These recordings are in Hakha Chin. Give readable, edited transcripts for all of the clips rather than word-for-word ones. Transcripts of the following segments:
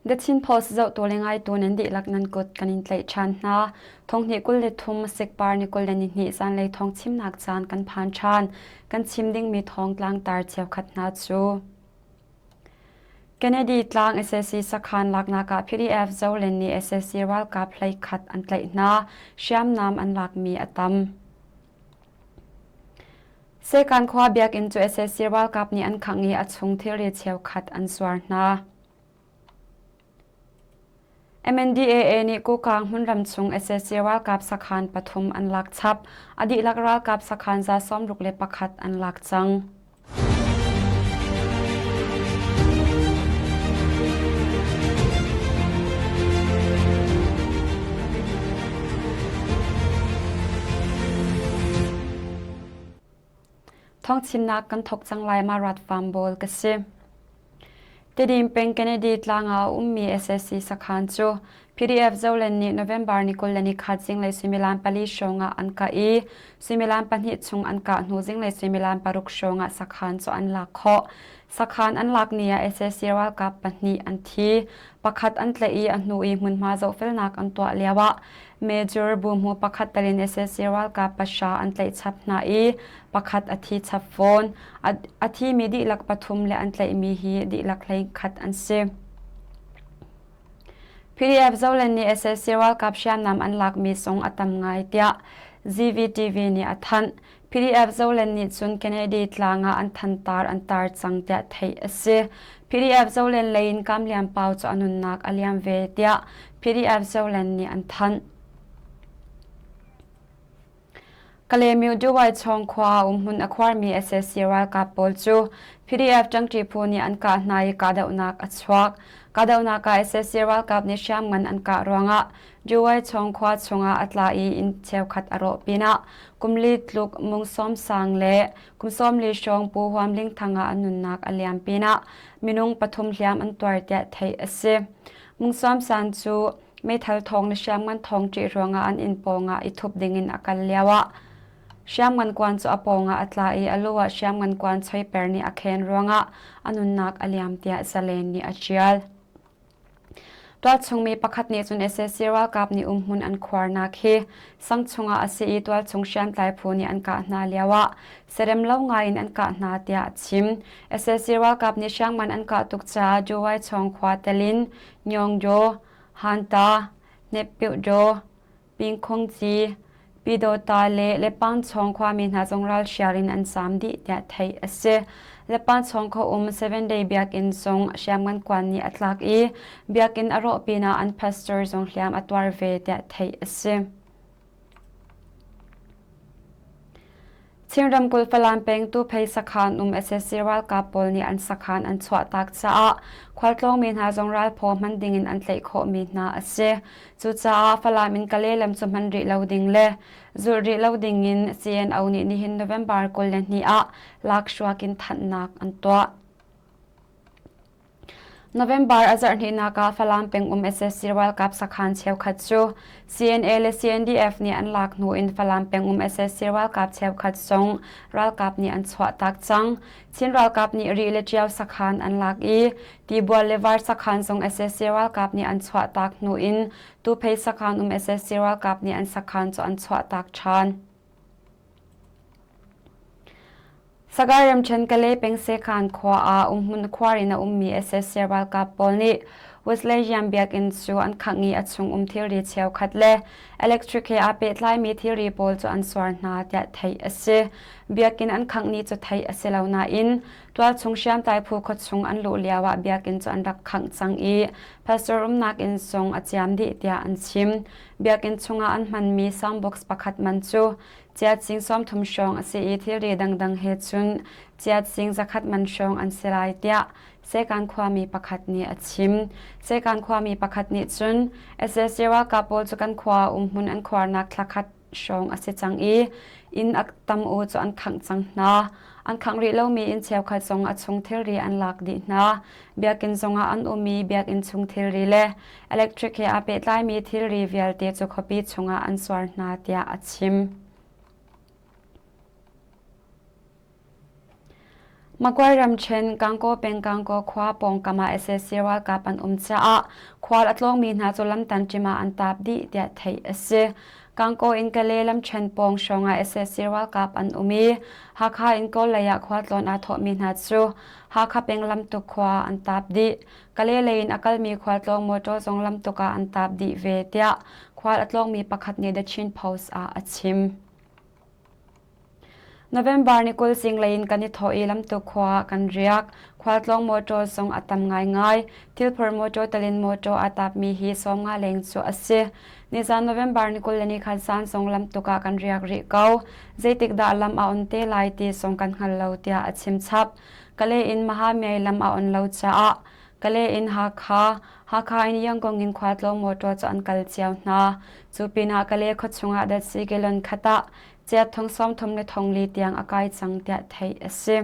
The Chin Post zohtu le ngaitu nan dihlak nan kut kan in tlaih ṭhan hna. Thonghnih 23 sikpar ni 22 zanlei thawng chimnak caan kan phan ṭhan. Kan chim dingmi thawng tlangtar cheukhat hna cu. Kennedy tlang sac sakhan laknak ah PDF Zolen nih sac ralkap hleikhat an tlaih hna. Hriamnam an lakmi a tam. Sekan khua biakinn cu sac ralkap nih an khangh i a chung thilri cheukhat an zuar hna. MNDAA nih Kokang hmunram chung sac ralkap sakhan pathum an lak chap. A dihlak ralkap sakhan 61 an lak cang. Thawngchimnak kan thawk cang lai ma rat farm bawl ka si. Tedim peng Kennedy tlang ah a ummi SSC sakhan cu PDF Zoland nih November ni 23 zinglei suimilam pali hrawng ah an kah i suimilam pahnih chung an kah hnu zinglei suimilam paruk hrawng ah sakhan cu an lak khawh. Sakhan an lak ni ah SSC ralkap pahnih an thi. Pakhat an tlaih i a hnu i hmunhma zohfelnak an tuah lio ah Major buhmu pakhat telin sac ralkap pahra an tlaih chap hna i pakhat a thi chap fawn. A thimi dihlak pathum le an tlaihmi hi dihlak hleikhat an si. PDF Zoland nih sac ralkap hriamnam an lakmi zong a tam ngai tiah ZVTV nih a thanh. PDF Zoland nih cun Kennedy tlang ah an thantar an tar cang tiah theih a si. PDF Zoland lei in Kam Lian Pau cu a nunnak a liam ve tiah PDF Zoland nih an thanh. Kalaymyo Duwai Chawng khua umhmun a khuarmi sac ralkap pawl cu PDF ṭangṭi phu nih an kah hna i kahdohnak a chuak. Kahdohnak ah sac ralkap nih hriamngan an kah ruangah Duwai Chawng khua chungah a tla i inn cheukhat a rawh pinah kumli tluk mung sawm sang le kum 40 hrawng Pu Huam Ling Thang ah an nunnak a liam pinah minung pathum hliam an tuar tiah theih a si. Mung Sawm San cu meithal thawng le hriamngan thawng ṭih ruangah an inn pawngah i thup dingin a kal lioah hriamngan kuan cu a pawngah a tla i a lu ah hriamngan kuan choiper nih a khen ruangah a nunnak a liam tiah Zalen nih a ṭial. Tualchungmi pakhat nih cun sac ralkap nih umhmun an khuarnak hi sang chungah a si i tualchung hriamtlai phu nih an kah hna lioah serem lo ngaiin an kah hna tiah a chim. sac ralkap nih hriamngan an kah tuk caah Juwai Chawng khua telin Nyongyo, Hanta, Nepyuhdaw, Pingkhongci, Pyidawta le Lepangchawng khuami hna zong ralhrial in an zaam dih tiah theih a si. Lepangchawng khua um Seven Day Biakinn zong hriamngan kuan nih a tlak i biakinn a rawh pinah an pastor zong hliam a tuar ve tiah theih a si. Chin ramkulh Falam peng Tuphei sakhan um sac ralkap pawl nih an sakhan an chuahtak caah khualtlawngmi hna zong ralphaw hman dingin an tlaih khawhmi hna a si. Cucaah Falam in Kalay lam cu hman rih lo ding le zulh rih lo dingin CNO nih nihin November 22 ah lakhruak in thanhnak an tuah. November a zarhhnihnak ah Falam peng um sac ralkap sakhan cheukhat cu CNA le CNDF nih an lak hnu in Falam peng um sac ralkap cheukhat zong ralkap nih an chuahtak cang. Chin ralkap nih Rih le Ṭio sakhan an lak i Tibual le Var sakhan zong sac ralkap nih an chuahtak hnu in Tuphei sakhan um sac ralkap nih an sakhan cu an chuahtak ṭhan. Sagaing ramṭhen Kalay peng Sekhan khua ah umhmun khuar in a ummi sac ralkap pawl nih Wesleyan biakinn cu an khangh i a chung um thilri cheukhat le electric he aa pehtlaimi thilri pawl cu an suar hna tiah theih a si. Biakinn an khangh ni cu theih a si lo nain tualchung hriamtlai phu khuachung an luh lio ah biakinn cu an rak khangh cang i pastor umnak inn zong a ciam dih tiah an chim. Biakinn chungah an hmanmi soundbox pakhat man cu Ciatsing 30 hrawng a si i thilri dangdang he cun ciatsing zakhat man hrawng an si lai tiah Sekan khuami pakhat nih a chim. Sekan khuami pakhat nih cun sac ralkap pawl cu kan khua umhmun an khuarnak thlakhat hrawng a si cang i inn a tam u cu an khangh cang hna. An khangh rih lomi inn cheukhat zong a chung thilri an lak dih hna. Biakinn zongah an um i biakinn chung thilri le electric he aa pehtlaimi thilri vialte cu khuapi chungah an zuar hna tiah a chim. Magway ramṭhen Gangaw peng Gangaw khua pawngkam ah sac ralkap an um caah khual a tlawngmi hna cu lamtan ṭim ah an taap dih tiah theih a si. Gangaw in Kale lamṭhen pawng hrawng ah sac ralkap an um i Hakha in Kawl lei ah khualtlawn aa thawhmi hna cu Hakha peng lamtuk khua ah an taap dih. Kale lei in a kalmi khualtlawng mawṭaw zong lamtuk ah an taap dih ve tiah khual a tlawngmi pakhat nih The Chin Post ah a chim. November ni 20 zinglei in kan i thawh i lamtuk khua ah kan riak. Khualtlawng mawṭaw zong a tam ngaingai. Thilphor mawṭaw telin mawṭaw aa tapmi hi 50 leng cu a si. Nizan November ni 21 zan zong lamtuk ah kan riak rih ko. Zeitik dah lam a on te lai ti zong kan hngal lo tiah a chim chap. Kale in Mahamiai lam a on lo caah Kale in Hakha, Hakha in Yangon in khualtlawng mawṭaw cu an kal cio hna. Cu pinah Kale khuachung ah datsi gallon khat ah Chiat thong 30 le thong li tiang a kai cang tiah theih a si.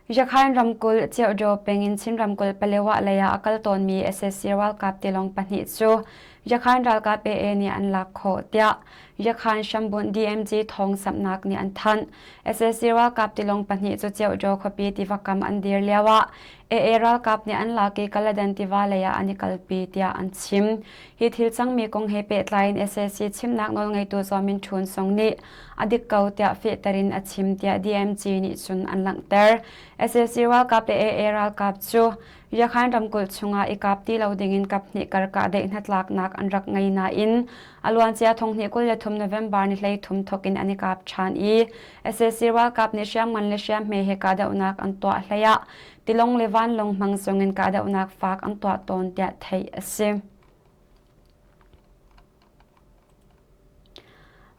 Yakhain ramkulh Ciauhdaw peng in Chin ramkulh Palewa lei ah a kal tawnmi sac ralkap tilawng pahnih cu Yakhain ralkap AA nih an lak khawh tiah Yakhain hrambunh DMG thawngzamhnak nih an thanh. Sac ralkap tilawng pahnih cu Ciauhdaw khuapi tiva kam an dir lioah AA ralkap nih an lak i Kaladan tiva lei ah an i kalpi tiah an chim. Hi thil cangmi kong he pehtlai in sac chimnak nawlngeitu Zaw Min Htun Song nih a dik ko tiah fehter in a chim tiah DMG nih cun an langhter. Sac ralkap le AA ralkap cu Yakhain ramkulh chungah i kap ti lo dingin kaphnih kar kahdaih hnatlaknak an rak ngei nain a luancia thonghnih 23 November ni 13 thawk in an i kap ṭhan i sac ralkap nih hriamngan le hriamhme he kahdohnak an tuah hlei ah tilawng le vanlawng hmang zongin kahdohnak fak an tuah tawn tiah theih a si.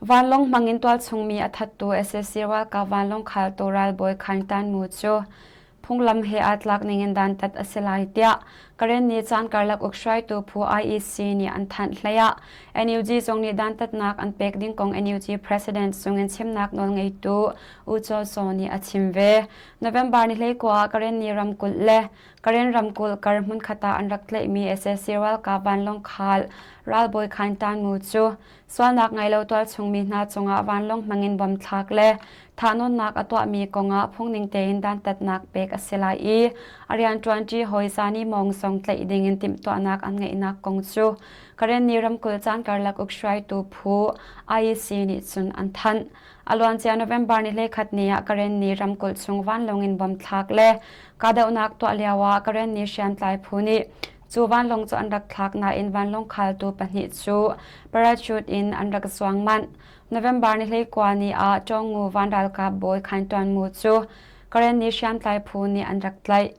Vanlawng hmangin tualchungmi a thattu sac ralkap vanlawng khaltu ralbawi Khaing Tan Mu cu phunglam he aa tlak ningin dantat a si lai tiah Karenni caan karlak uk hruaitu phu IEC nih an thanh hlei ah NUG zong nih dantatnak an pek ding kong NUG President zungin chimnak nawlngeitu U Chaw Saw nih a chim ve. November ni 19 ah Karenni ramkulh le Karen ramkulh kar hmunkhat ah an rak tlaihmi sac ralkap vanlawng khal ralbawi Khan Tan Mu cu sualnak ngei lo tualchungmi hna cungah vanlawng hmangin bom thlak le thahnawnnak a tuahmi kongah phungning tein dantatnak pek a si lai i a rianṭuanṭi hawi Zani Mawng zong tlaih dingin timhtuahnak an ngeihnak kong cu Karenni ramkulh caan karlak uk hruaitu phu IEC nih cun an thanh. A luancia November ni 11 ni ah Karenni ramkulh chung vanlawng in bom thlak le kahdohnak tuah lio ah Karenni hriamtlai phu nih cu vanlawng cu an rak thlak nain vanlawng khaltu pahnih cu parachute in an rak zuang manh. November ni 19 ni ah Tawngu van ralkap bawi Khan Tuan Mu cu Karenni hriamtlai phu nih an rak tlaih.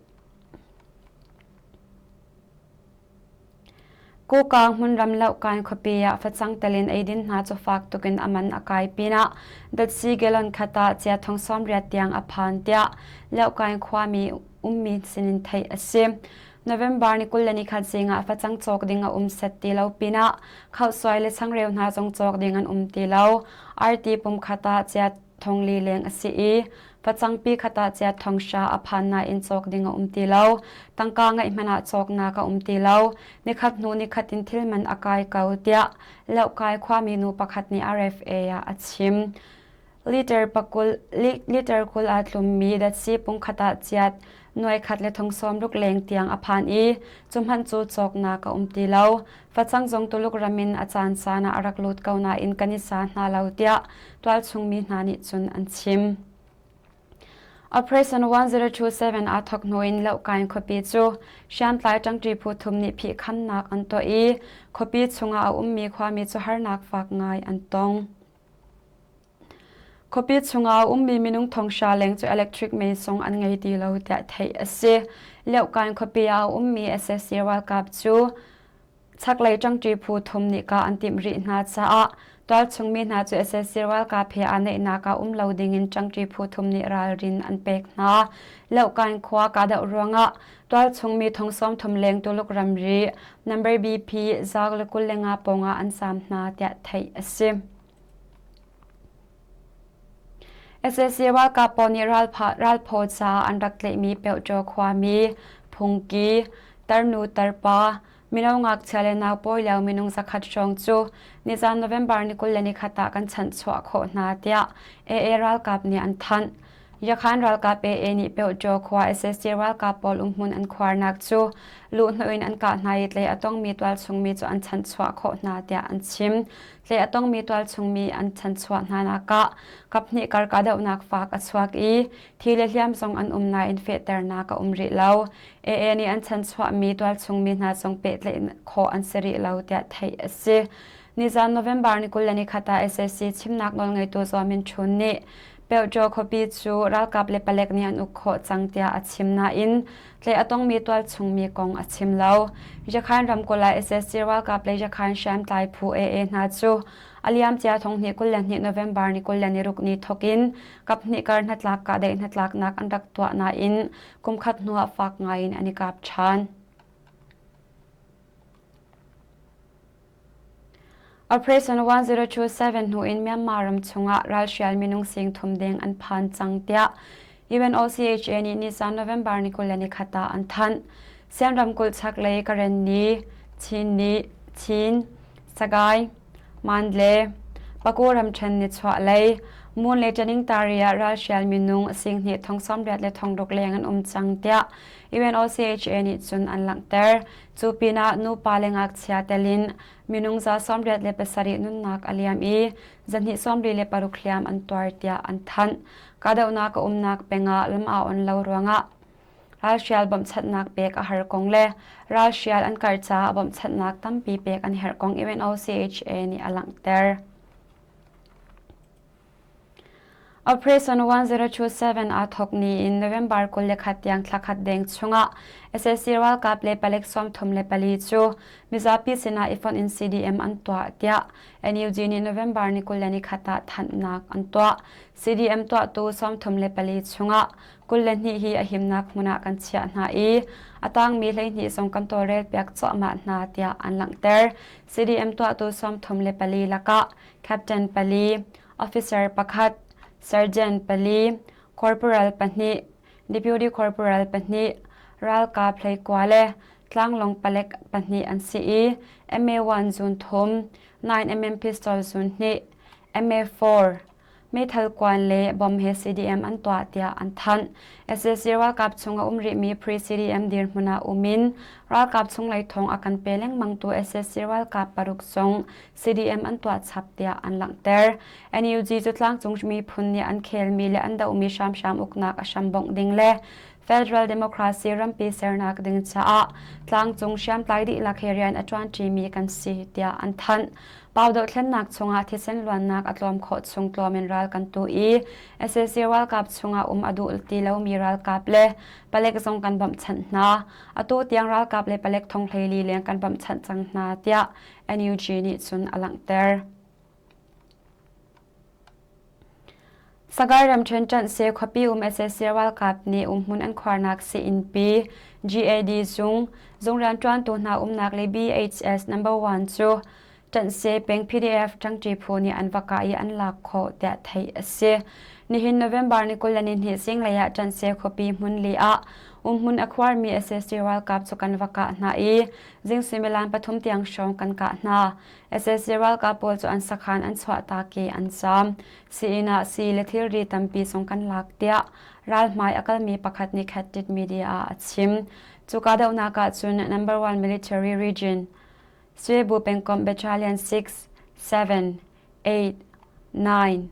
Kukang hmunram lohkan khuapi ah facang tel in eidin hna cu fak tuk in a man a kai pinah datsi gallon khat ah cia thong 80 tiang a phan tiah Lohkan khuami ummi sinin theih a si. November ni 21 zing ah facang cawk ding a um set ti lo pinah khausoi le changreu hna zong cawk ding an um ti lo. Arti pum khat ah cia thong li leng a si i facangpi khat ah cia thong hra a phan nain cawk ding a um ti lo. Tangka ngeih hmanh ah cawknak a um ti lo. Nikhat hnu nikhat in thil man a kai ko tiah Lohkai khuami nu pakhat nih RFA ah a chim. Liter pakul liter 20 aa tlummi datsi pungkhat ah ciat nuai khat le thong sawm ruk leng tiang a phan i cu hmanh cu cawknak a um ti lo. Facang zong Tuluk ram in a caan caan ah a rak lut ko nain kan i sa hna lo tiah tualchung mi hna nih cun an chim. Operation 1027 aa thawk hnu in Lohkain khuapi cu hriamtlai ṭangṭi phu thum nih phihkhamnak an tuah i khuapi chungah a ummi khuami cu harnak fak ngai an tong. Khuapi chungah a ummi minung thonghra leng cu electric mei zong an ngei ti lo tiah theih a si. Liohkan khuapi ah a ummi sac ralkap cu chaklei ṭangṭi phu thum nih kah an timh rih hna caah tualchung mi hna cu sac ralkap he aa naihnak ah um lo dingin ṭangṭi phu thum nih ralrin an pek hna. Liohkan khua kahdoh ruangah tualchung mi thong 30 leng Tuluk ramri number BP zauk le 25 pawngah an zaam hna tiah theih a si. Sac ralkap pawl nih ralphaw caah an rak tlaihmi Pyohtaw khuami phungki, tarnu tarpa, Mino ngakchia le naupawi lio minung zakhat hrawng cu nizan November ni 21 ah kan chanhchuah khawh hna tiah AA ralkap nih an thanh. Yakhan ralkap AA nih Pyohtaw khua SSC ralkap pawl umhmun an khuarnak cu luhhnawh in an kah hna i tlei a tongmi tualchungmi cu an chanhchuah khawh hna tiah an chim. Tlei a tongmi tualchungmi an chanhchuah hnanak ah kaphnih kar kahdohnak fak a chuak i thi le hliam zong an um nain fehternak a um rih lo. AA nih an chanhchuahmi tualchungmi hna zong pehtlaih khawh an si rih lo tiah theih a si. Nizan November ni 21 ah SAC chimnak nawlngeitu Zaw Min Htun nih Pyohtaw khuapi cu ralkap le palek nih an uk khawh cang tiah a chim nain tlaih a tongmi tualchungmi kong a chim lo. Yakhain ramkulh ah SAC ralkap le Yakhain hriamtlai phu AA hna cu a liamcia thonghnih 22 November ni 26 ni thawk in kaphnih kar hnatlak kahdaih hnatlaknak an rak tuah nain kumkhat hnuah fak ngaiin an i kap ṭhan. Operation 1027 hnu in Myanmar ram chungah ralhrial minung sing thum deng an phan cang tiah UNOCHA nih nisan November ni 21 ah an thanh. Sian ramkulh chaklei Karenni, Chin nih Chin, Sagaing, Mandalay, Paku ramṭhen nichuahlei, Moon le Taningtari ah ralhrial minung singhnih thong sawmriat le thong ruk leng an um cang tiah UNOCHA nih cun an langhter. Cu pinah nupa le ngakchia tel in minung za 87 nunnak a liam i zahnih 46 hliam an tuar tiah an thanh. Kahdohnak a umnak peng ah lam aa on lo ruangah ralhrial bawmhchanhnak pek a har kong le ralhrial an karh caah bawmhchanhnak tampi pek an herh kong UNOCHA nih a langhter. Operation 1027 aa thawk ni in November 21 tiang thla khat deng chungah sac ralkap le palek 34 cu mizapi sinah i fonh in CDM an tuah tiah NUG nih November ni 21 ah thanhnak an tuah. CDM tuahtu 34 chungah 22 hi a himnak hmun ah kan chiah hna i a tangmi 12 zong kan tawlrelpiak cuahmah hna tiah an langhter. CDM tuahtu 34 lakah Captain pali, Officer pakhat, Sergeant pali, Corporal pahnih, Deputy Corporal pahnih, ralkap hleikua le tlanglawng palek pahnih an si i MA-1 zun thum, 9mm pistol zun hnih, MA-4 meithal kuan le bom he CDM an tuah tiah an thanh. Sac ralkap chung a um rihmi pre-CDM dirhmun ah um in ralkap chunglei thawng a kan pe lengmangtu sac ralkap paruk zong CDM an tuah chap tiah an langhter. NUG cu tlangcung miphun nih an khelmi le an dohmi hramhram uknak a hram bongh ding le Federal Democracy rampi sernak ding caah tlangcung hriamtlai dihlak he rian a ṭuanṭimi kan si tiah an thanh. Pau dohthlennak chungah thisen luannak a tlawm khawh chung tlawm in ral kan tu i sac ralkap chungah um a duh ti lomi ralkap le palek zong kan bawmhchanh hna. Atu tiang ralkap le palek thong 14 leng kan bawmhchanh cang hna tiah NUG nih cun a langhter. Sagaing ramṭhen ṭanh khuapi um sac ralkap nih umhmun an khuarnak sii-innpi GAD zung, zung rianṭuantu hna umnak le BHS number 1 cu ṭanh peng PDF ṭangṭi phu nih an va kah i an lak khawh tiah theih a si. Nihin November ni 22 zinglei ah ṭanh khuapi hmun li ah umhmun a khuarmi sac ralkap cu kan va kah hna i Zing suimilam pathum tiang hrawng kan kah hna. Sac ralkap pawl cu an sakhan an chuahtak i an zaam. Sii-inn ah sii le thilri tampi zong kan lak tiah ralhmai a kalmi pakhat nih Khat Media ah a chim. Cu kahdohnak ah cun Number One Military Region Swebu pengkomh Battalion 6, 7, 8, 9,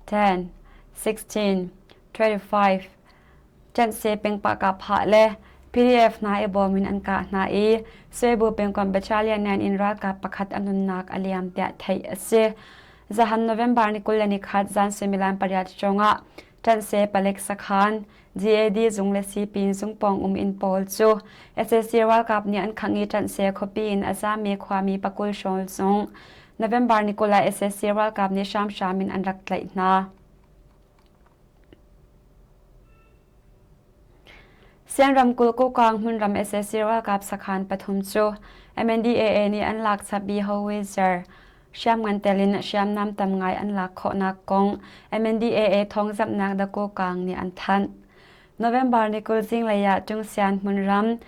10, 16, 25, Ṭanhse pengpah kahphah le PDF hna i bawm in an kah hna i Swebu pengkomh Battalion 9 in ralkap pakhat a nunnak a liam tiah theih a si. Zahan November ni 21 zan suimilam pariat cungah Ṭanhse palek sakhan GAD zung le sipin zung pawng um inn pawl cu sac ralkap nih an khangh i Ṭanhse khuapi in a zami khuami pakul hrawl zung November ni 20 ah sac ralkap nih hramhram in an rak tlaih hna. Sian ramkulh Kokang hmunram sac ralkap sakhan pathum cu MNDAA nih an lak chap i howitzer hriamngan tel in hriamnam tam ngai an lak khawhnak kong MNDAA thawngzamhnak The Kokang nih an thanh. November ni 20 zinglei ah Tungsian hmunram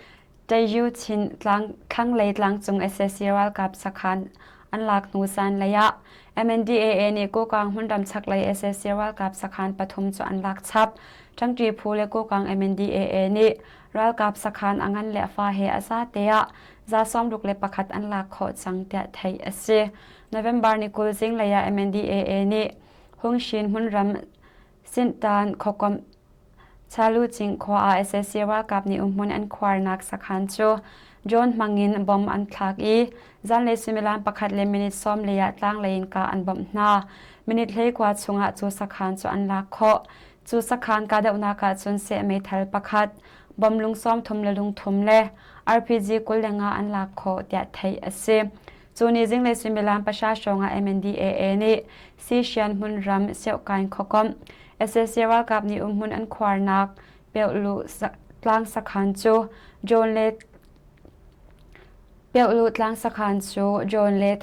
Tayu Chin tlang thlanglei tlangcung sac ralkap sakhan an lak hnu zanlei ah MNDAA nih Kokang hmunram chaklei sac ralkap sakhan pathum cu an lak chap. Ṭangṭi phu le Kokang MNDAA nih ralkap sakhan a ngan le a fa he a zate ah 61 an lak khawh cang tiah theih a si. November ni 20 zinglei ah MNDAA nih Hungshin hmunram Sintan khuakomh Chalucing khua ah sac ralkap nih umhmun an khuarnak sakhan cu drone hmangin bomb an thlak i zanlei suimilam pakhat le minute sawm lei ah tlanglei in kah an bawmh hna. Minute 19 chungah cu sakhan cu an lak khawh. Cu sakhan kahdohnak ah cun seh meithal pakhat, bomb lung 30 le lung thum le RPG 25 an lak khawh tiah theih a si. Cu ni zinglei suimilam pahra hrawng ah MNDAA nih Sishian hmunram Siohkain khuakomh sac ralkap nih umhmun an khuarnak Peuhlu tlang sakhan cu John le Peuhlu tlang sakhan cu John le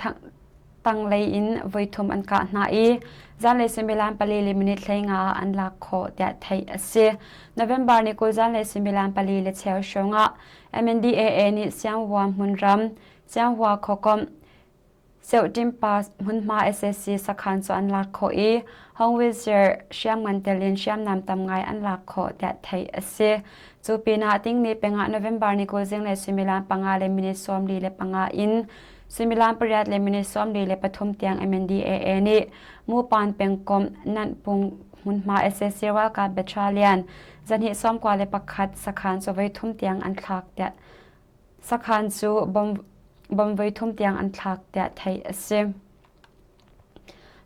tanglei in voithum an kah hna i zanlei suimilam pali le minute 15 ah an lak khawh tiah theih a si. November ni 20 zanlei suimilam pali le cheu hrawng ah MNDAA nih Sianghua hmunram Sianghua khuakomh Seuhṭimpa hmunhma sac sakhan cu an lak khawh i Hongwizir hriamngan tel in hriamnam tam ngai an lak khawh tiah theih a si. Cu pinah Tingni pengah November ni 20 zinglei suimilam panga le minute 45 in suimilam pariat le minute 43 tiang MNDAA nih Mupan pengkomh Nanpung hmunhma sac ralkap battalion zahnih 91 sakhan cu voithum tiang an thlak tiah Sakhan cu bomb voithum tiang an thlak tiah theih a si.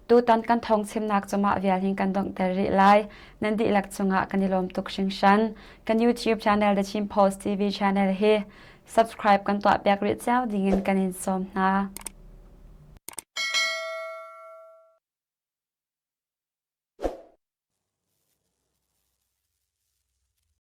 Tutan kan thawng chimnak cu mah vial hin kan donghter rih lai. Nan dihlak cungah kan i lawm tuk hringhran. Kan YouTube channel The Chin Post TV channel hi subscribe kan tuah piak rih cio dingin kan in sawm hna.